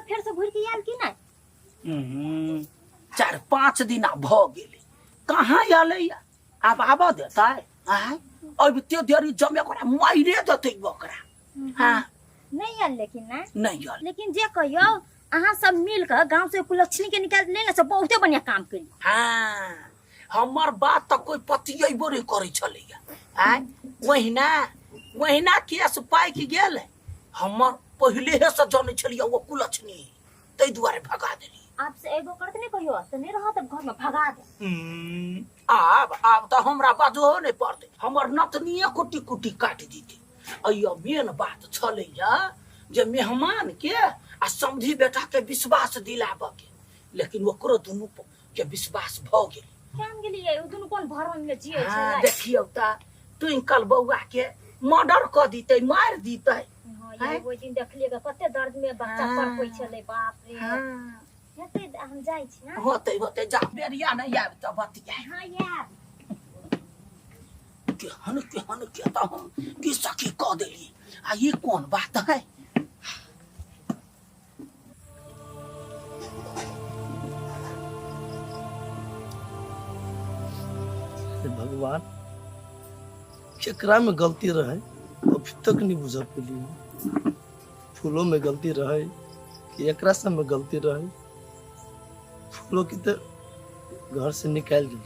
फेर से घुरि के आयल कि नहि? 4-5 दिन आब भऽ गेलै, कहाँ एलैया? आब आबऽ देतै? आँय, अबिते देरी जमे ओकरा मारिए देतै ओकरा। हाँ। नहि आयल लेकिन ना? नहि आयल। लेकिन जे कहियौ, अहाँ सब मिल कऽ गाँव से कुलक्षणी के निकाल ले ने, से बहुते बढ़िया काम करी। हाँ, हमर बात तऽ कोइ पतियेबो नहि करै छलैया। आँय, ओहिना ओहिना केस पाकि गेल। हमर पहिलेहे से जनै छलियै ओ कुलक्षणी, ताहि दुआरे भगा देली। आब से एगो करत नहि कहियो तऽ नहि रहत घर में, भगा दे। आब आब तऽ हमरा बाजहो नहि पड़तै, हमर नतनिए कुट्टी कुट्टी काटि देतै। अइयो मेन बात छलैया जे मेहमान के आ समधी बेटा के विश्वास दिलाबऽ के, लेकिन ओकरो दुनू के विश्वास भऽ गेल। केहन गेलियै? ओ दुनू कोन भरम में जियै छै? देखियौ तऽ ट्विंकल बौआ के मर्डर कऽ दितै, मारि दितै। हाँ, ये ओहि दिन देखलियै गे, कते दर्द में बच्चा तड़पै छलै, बाप रे। हेतै, हम जाइ छी। हाँ? होतै होतै, जा, बेरिया नहि आबि तऽ बतिया। हाँ, आयब। केहन केहन के तऽ हम की सखी कऽ देली, आ ई कोन बात है? हे भगवान, केकरा में गलती रहे अभी तक नहीं बुझ पेली। फूलों में गलती रहे कि एकरा सब में गलती रहे? फूलों की तो घर से निकाल गेल,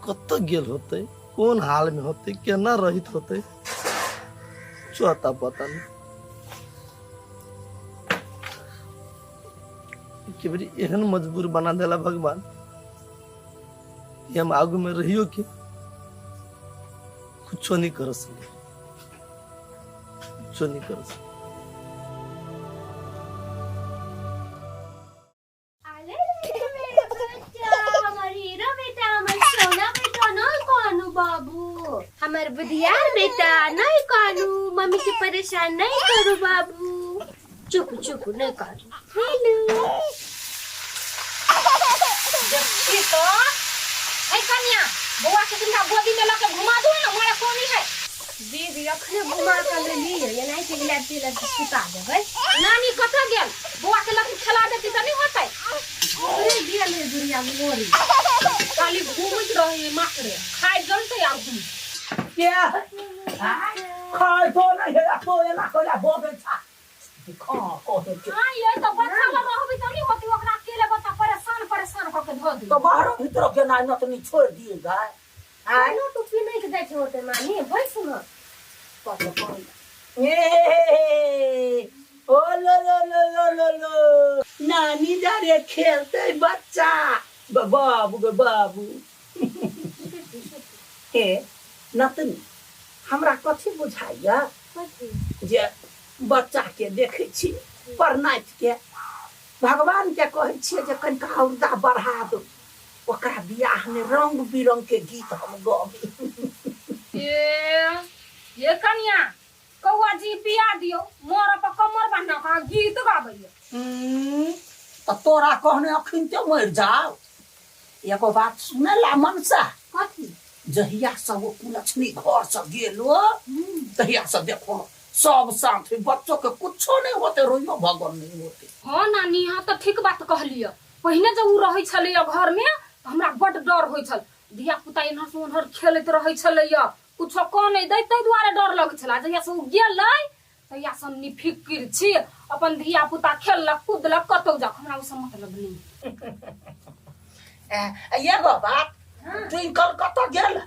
कत गेल होते, कोन हाल में होते, केना रहित होते, चौथा पता नहीं। के बेरी एहन मजबूर बना देला भगवान कि हम आगू में रहियो के कुछो नहीं कर सके, कुछो नहीं कर सके। अरे मेरा बच्चा, हमर हीरो बेटा, हमर सोना बेटा, नहीं कानू बाबू, हमर बुधियार बेटा, नहीं कानू, मम्मी के परेशान नहीं करू बाबू, चुप चुप, नहीं कानू। हेलो, देखी तो है कन्या, बौआ के तिनका गोदी में लके घुमा दू ने, मारे कोनी है। दीदी, अखने घुमा के लेली, एनाहिते इलाज तिलाज के सुता देबै। नानी कतऽ गेल? बौआ के लके खेला देती तऽ नहीं होतै? ओकरे गेल है बुढ़िया मोरी। खाली घूमैत रहे मात्रे, खाइ जनतै आ घूम। के खाय तो नहीं है, तो एना कोला बजै छा खा कहै के। हाँ, ये तो बच्चा लग रहबै तऽ नहीं होतै, ओकरा अकेले बच्चा परेशान परेशान कऽ के धऽ दी। तो बाहरो भीतर के नाइ नतनी छोड़ दिए गाय। आँय? कोनो टुपी नहि के जाइ छै होते नानी, बैस न। ए, ओ लो लो लो लो लो लो, नानी जा रे खेलते बच्चा, बाबू गे बाबू। हे नतनी, हमरा कथी बुझाइया जे बच्चा के देखै छी परनाइत के, भगवान के कहै छियै जे कनिका औरदा बढ़ा दो, ओकरा बियाह में रंग बिरंग के गीत हम गबी। ए ये कनिया, कौआ जी पिया दियो, मोर पर कमर बान्ह के गीत गाबैया। तऽ तोरा कहने अखिनते मरि जाओ। एगो बात सुने ला मनसा। कथी? जहिया से वो कुलक्ष्मी घर से गेलो तहिया से देखो सब शांत है, बच्चों के कुछो नहीं होते, रोइयो भगन नहीं होते। हाँ नानी, हाँ तऽ ठीक बात कहलियै। पहिने जब ओ रहै छलैया घर में तऽ हमरा बड डर होइ छल, धिया पुता एन्हर से ओन्हर खेलैत रहै छलैया, कुछो कऽ नहि दै, ताहि दुआरे डर लगै छलै। जहिया से ओ गेलै तहिया से हम निफिकिर छी, अपन धिया पुता खेललक कूदलक कतौ जाक, हमरा ओसँ मतलब नहि। एगो बात, ट्विंकल कतऽ गेल?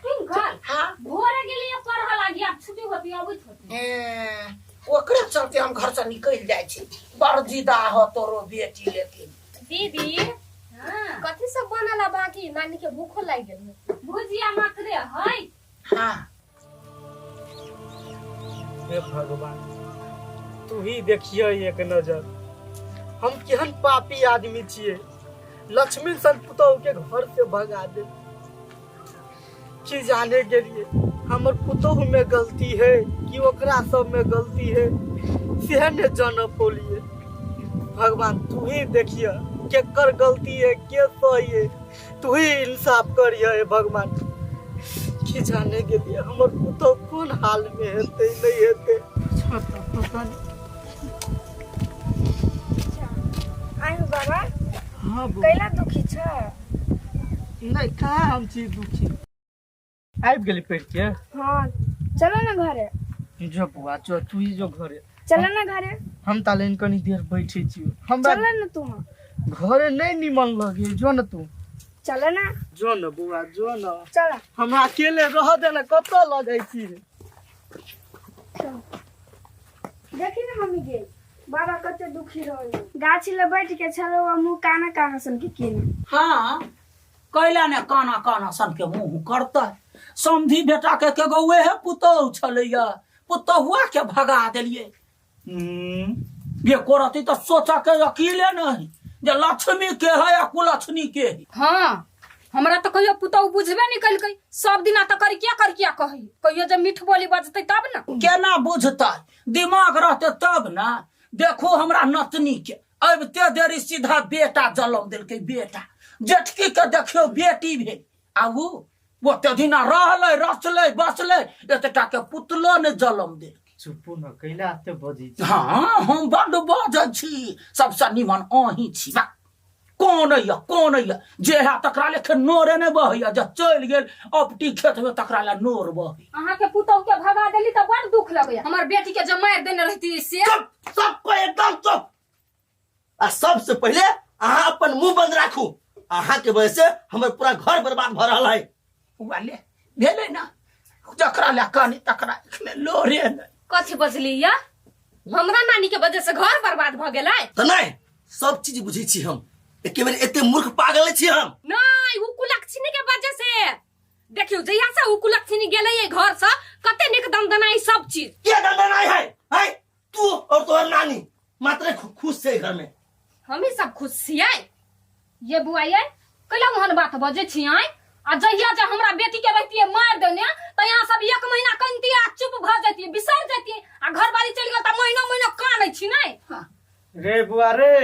ट्विंकल? हाँ। भोरे गेलै पढ़ऽ लागी, आब छुट्टी होती अबैत होती। ओकरे चलते हम घर से निकलि जाइ छी, बड़ जिदा हो तोरो बेटी। लेकिन दीदी, हाँ। कथी सब बनल है बाकी? नानी के भूखो लागि गेल है। भुजिया मात्रे है। हाँ। हे भगवान, तू ही देखिए एक नजर, हम केहन पापी आदमी छियै, लक्ष्मी सन पुतहु के घर से भगा दे। की जाने गेलिए हमर पुतहु में गलती है कि ओकरा सब में गलती है, से ने जान पौलिए। भगवान, तू ही देखिए केकर गलती है, के सही है, तू ही इंसाफ करिए हे भगवान। की जाने गेलिए हमर पुतहु कोन हाल में हेतै नहीं हेतै, पता नहीं। आयु बाबा। हाँ बौआ। कैला दुखी छ? नहीं, कहाँ हम छी दुखी। आबि गेली पढ़ि के? हाँ, चलो ना घरे। जो बुआ, जो तू ही जो घरे। चलो ना घरे। हम ताले कनी देर बैठे छी। हमरा चलो ना तू। घरे नहीं निमन लगे, जो न तू। चलो ना। जो न बुआ, जो न। चलो। हमरा अकेले रह दे ना, कतऽ लऽ जाइ छी रे? देखी ना मम्मी गे, बाबा कते दुखी रहे। गाछी ले बैठ के छलो आ मुंह काना काना सन के केने। हाँ, कैला ने काना काना सन के मुंह करतै। समधी बेटा के के गो उहे पुतोहु छलैया, पुतोहुआ के भगा देलियै। एको रति तऽ सोचऽ के अकीले नहीं जे लक्ष्मी के है या कुलक्ष्मी के है। हाँ, हमरा तऽ कहियो पुतोहु बुझबे नहीं कलकै, सब दिना तऽ करिकिया करिकिया कहै, कहियो जे मीठ बोली बजतै तब ने। केना बुझतै, दिमाग रहतै तब ने। देखू हमरा नतनी के अबिते देरी सीधा बेटा जलम देलकै, बेटा जेठकी के देखियो बेटी भेल, आ उ ओते दिना रहलै रसलै बसलै, एतेटा के पुतलो ने जलम देलकै। चुपू न, कैला एते बजै छी? हाँ, हम बड्ड बजै छी, सबसँ निमन अहीं छी। बा, कोन अइया, कोन अइया जे है तकरा लेखे नोरे नहि बहैया, जे चलि गेल अपटी खेत में तकरा ले नोर बहै। अहाँ के पुतोहु के भगा देली तऽ बड़ दुख लगैया, हमर बेटी के जे मारि देने रहती से। चुप, सबको एकदम चुप। आ सबसे पहिले अहाँ अपन मुंह बंद राखू, अहाँ के वजह से हमर पूरा घर बर्बाद भ रहल है। वाले भेलै ना, जकरा ले कानी तकरा एखने लोरे नहि। कथी बजली या? हमरा नानी के वजह से घर बर्बाद भ गेलै। तऽ नहि, सब चीज बुझै छी हम, एके बेर एते मूर्ख पागल नहि छी हम। नहि, उ कुलक्षणी के वजह से। देखियो जहिया से उ कुलक्षणी गेलै ये घर से कते नीक दनदनाई सब चीज। के दनदनाई है? है तू और तोहर नानी मात्र खुश छै घर में। हम ही सब खुश छियै। ये बुआ ये कैला ओहन बात बजै छी आँय? आ जहिया जे हमरा बेटी के रहितियै मारि देने तऽ यहाँ सब एक महीना कनितियै आ चुप भऽ जैतियै, बिसरि जैतियै, आ घरवाली चलि गेल तऽ महीना महीना कानै छी नै? रे बुआ रे,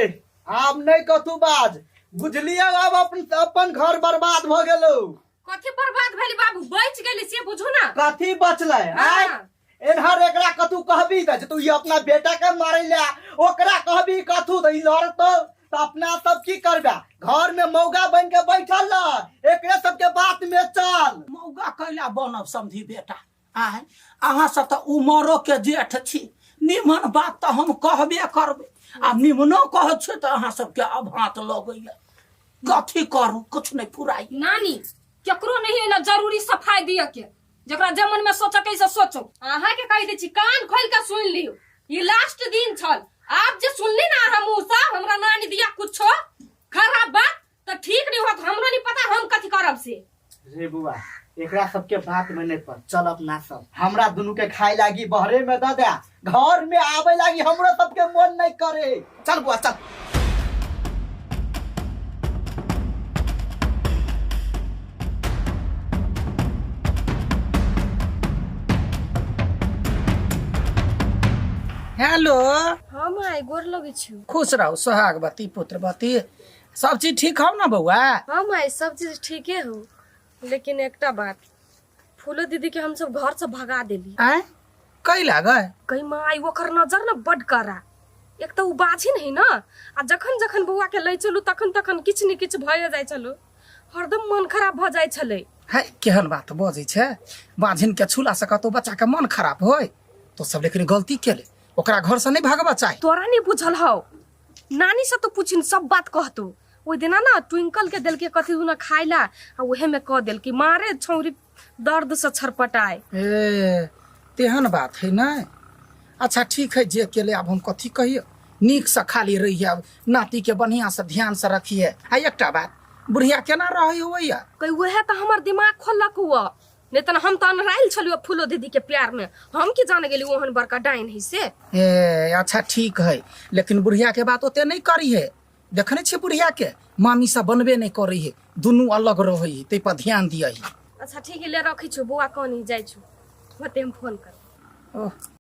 आब नहि कथू बाज, बुझलियै? आब अपन अपन घर बर्बाद भऽ गेलौ। कथी बर्बाद भेली बाबू? बचि गेली से बुझू ना। कथी बचलै? आँय? हाँ। एन्हर एकरा कथू कहबी तऽ जे तू ई अपना बेटा के मारै ले, ओकरा कहबी कथू तऽ ई लड़तौ। तऽ अपना सब की करबे? घर में मौगा बन के बैठल रह, एकरे सबके बात में चल। मौगा कैला बनब समझी बेटा? आँय, अहाँ सब तऽ उमरो के जेठ छी, निमन बात तऽ हम कहबे करबै, आ निमनो कहै छियै तऽ अहाँ सबके अभात लगैया। कथी करू, कुछ नहि फुराइ। नानी, केकरो नहीं है ना जरूरी सफाई दिए के, जकरा जे मन में सोचके है से सोचो। अहाँ के कहि दै छी, कान खोल के सुन लियौ, ई लास्ट दिन छल। आब जे सुनली ना अहाँ मुँह से हमरा नानी दिया कुछो खराब बात तऽ ठीक नहीं होत, हमरो नहीं पता हम कथी करब से। रे बुआ, एकरा सबके बात में नहीं पर चल, अपना सब हमरा दुनू के खाए लागी बहरे में दे दे, घर में आवे लागी हमरो सबके मन नहीं करे। चल बुआ चल। हेलो। हाँ माय, गोर लगै छी। खुश रहू, सोहागवती पुत्रवती, सब चीज ठीक हौ ना बौआ? हाँ माय, सब चीज ठीके हौ, लेकिन एकटा बात, फूलो दीदी के हम सब घर से भगा देली। आँय, कै लागै? कही माय, ओकर नजर न बड कड़ा, एक तऽ उ बाझिन है ना, आ जखन जखन बौआ के लै चलू तखन तखन किछु ने किछु भए जाइ छलू, हरदम मन खराब भऽ जाइ छलै। है, केहन बात बजै छै, बाझिन के छूला से कतौ बच्चा के मन खराब होय? तो सब लेकिन गलती केले, ओकरा घर से नहीं भागबा चाही। तोरा नहीं बुझल हौ, नानी से तो पूछिन सब बात कहतौ। ओहि दिना ना ट्विंकल के देलकै कथी दुना खाइ ला, आ उहे में कह देलकै, मारे छौरी दर्द से छरपटाए। ए तेहन बात है ना? अच्छा ठीक है, जे केले आब हम कथी कहियो, नीक से खाली रहिए, अब नाती के बढ़िया से ध्यान से रखिए। आ एकटा बात, बुढ़िया केना रहे होइया? कही उहे तऽ हमर दिमाग खोललक हुआ, नहीं तऽ हम तऽ अनराइल छलियो फूलो दीदी के प्यार में, हम की जाने गेली ओहन बड़का डाइन है से। ए अच्छा ठीक है, लेकिन बुढ़िया के बात ओते नहीं करी है, देखने छियै बुढ़िया के मामी सब बनबे नहीं करी है, दुनू अलग रहे है, तै पर ध्यान दिया है। अच्छा ठीक है, ले रखै छु, बौआ कनी जाइ छु, होते हम फोन करब। ओह।